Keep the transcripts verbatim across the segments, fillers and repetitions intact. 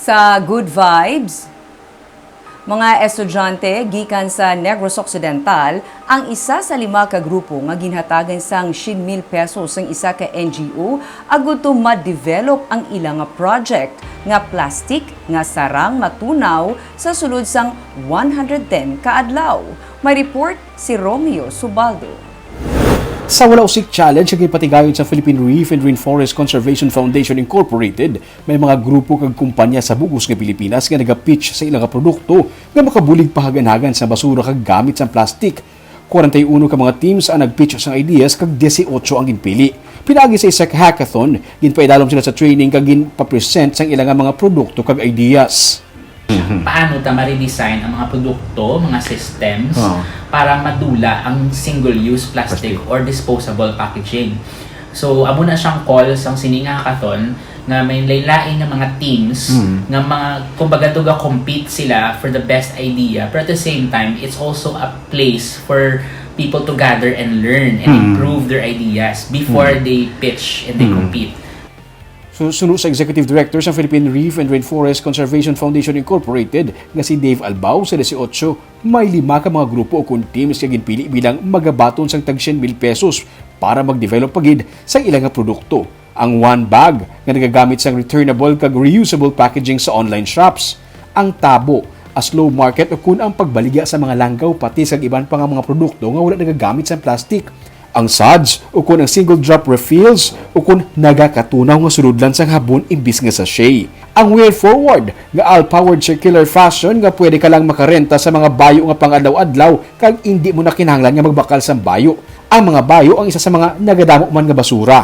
Sa Good Vibes, mga estudyante gikan sa Negros Occidental ang isa sa lima ka grupo nga ginhatagan sang syen mil pesos sang isa ka N G O agud to ma-develop ang ila nga project nga plastic nga sarang matunaw sa sulod sang one hundred ten ka adlaw. May report si Romeo Subaldo. Sa Wala Usik Challenge nga ginpatigayon sa Philippine Reef and Rainforest Conservation Foundation Incorporated, may mga grupo kag kumpanya sa bug-os nga Pilipinas nga nagapitch sa ila nga produkto nga makabulig pahaganhagan sa basura kag gamit sang plastic. Kwarenta y uno ka mga teams ang nagpitch sang ideas kag dieciocho ang ginpili. Pinaagi sa isa ka hackathon, ginpaidalom sila sa training kag ginpapresent sang ila nga mga produkto kag ideas. Paano ta ma-redesign ang mga produkto, mga systems, Oo. para madula ang single-use plastic or disposable packaging. So, amo na siyang call sang sini nga hackathon nga may lain-lain nga mga teams nga mga, kumbaga, to ga-compete sila for the best idea, pero at the same time, it's also a place for people to gather and learn and improve their ideas before they pitch and they compete. Suno sa Executive Director sang Philippine Reef and Rainforest Conservation Foundation Incorporated nga si Dave Albao, sa dieciocho, may lima ka mga grupo ukon teams nga ginpili bilang magabaton sang tag syen mil pesos para mag-develop pa gid sang ila nga produkto. Ang One Bag, nga nagagamit sang returnable kag reusable packaging sa online shops. Ang Tabo, a slow market ukon ang pagbaligya sa mga langgaw, patis kag iban pa nga mga produkto nga wala nagagamit sang plastic. Ang suds, ukon ang single drop refills, ukon nagakatunaw nga sulodlan sang habon imbis nga sachet. Ang Wear Forward, nga all-powered circular fashion nga pwede ka lang makarenta sa mga bayo nga pang-adlaw-adlaw kag indi mo na kinahanglan nga magbakal sang bayo. Ang mga bayo ang isa sa mga nagadamo man nga basura.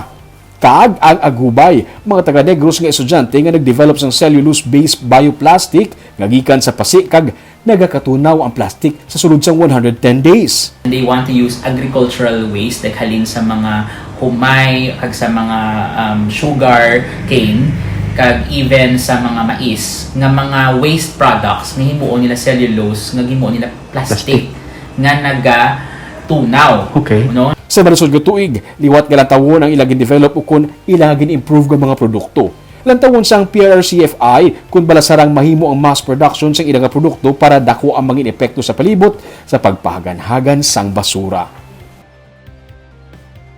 Kag ang Agubay, mga taga-Negros nga estudyante nga nag-develop sang cellulose-based bioplastic nga gikan sa pasi kag nagakatunaw ang plastic sa sulod sang one hundred ten days. They want to use agricultural waste, like halin sa mga humay, kag sa mga um, sugar cane, kag even sa mga mais, nga mga waste products nga himuon nila cellulose, nga himuon nila plastic, nga nagatunaw. Okay. No? Sa malusod nga tuig, liwat nga lantawon ang ila gin-develop ukon ila nga gin-improve nga mga produkto. Lantawon sang P R R C F I kung bala sarang mahimo ang mass production sang ila nga produkto para dako ang mangin epekto sa palibot sa pagpahaganhagan sang basura.